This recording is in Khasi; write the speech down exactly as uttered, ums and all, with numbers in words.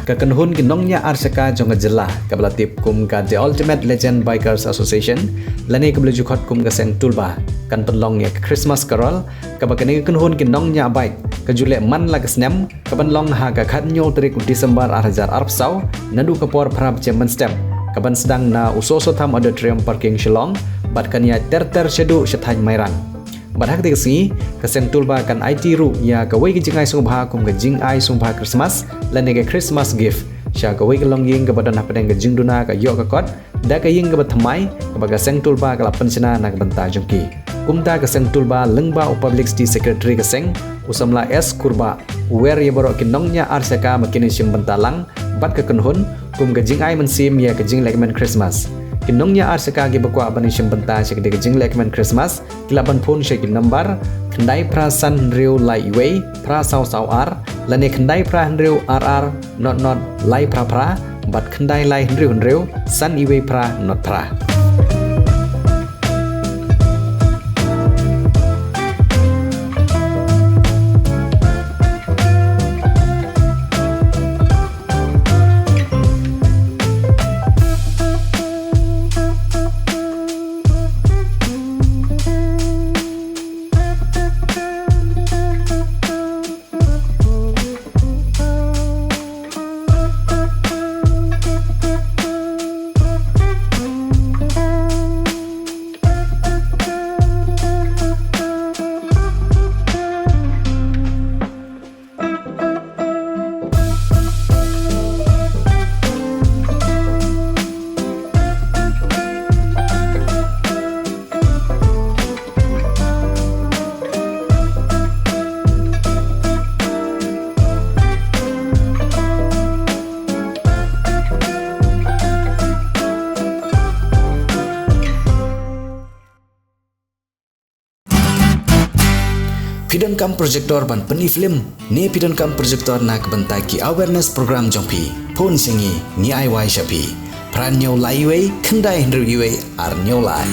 Ka kynhun ki nongñiah ar shaka jong ka jylla, kaba la tip kum ka The Ultimate Legend Bikers Association, lane kaba la ju khot kum ka Seng Toolbar, kan pynlong ïa ka Christmas Carol, kaba kane ka kynhun ki nongñiah bike ka ju leh man la ka snem, kaban long ha ka khathynñiew tarik u December ar hajar arphew saw, naduh ka por phra baje mynstep, kaban sdang na u Soso Tham Auditorium, Parking, Shillong, bad kan ïaid ter ter shaduh sha thaiñ Mairang. Bad ha katei ka sngi, ka Seng Toolbar kan aiti ruh ïa kawei ka jingai sngewbha kum ka jingai sngewbha Christmas, lane ka Christmas gift, sha kawei ka longïing kaba don hapdeng ka jingduna ka Ïoh ka Kot, da ka ïing kaba thymmai, kaba ka Seng Toolbar ka la pynshna na ka bynta jong ki. Kumta ka Seng Toolbar lyngba u Publicity Secretary ka seng, u samla S Kurbah, u wer ïa baroh ki nongñiah ar shaka ba kin ïashim bynta lang bad ka kynhun, kum ka jingai mynsiem ïa ka jinglehkmen Christmas. Ki nongñiah ar shaka kiba kwah ban ïashim bynta sha katei ka jinglehkmen Christmas, ki lah ban phone sha ki nombar khyndai phra san hynriew lai wei phra saw saw ar, lane khyndai phra hynriew ar ar not not lai phra phra, bad khyndai lai hynriew hynriew san wei phra not phra. Phi donkam projector ban pyni film, ne phi donkam projector na ka bynta ki awareness program jong phi? Phone sha ngi, ngi ai wai sha phi. Phra hynñiew lai wei khyndai hynriew wei ar hynñiew lai.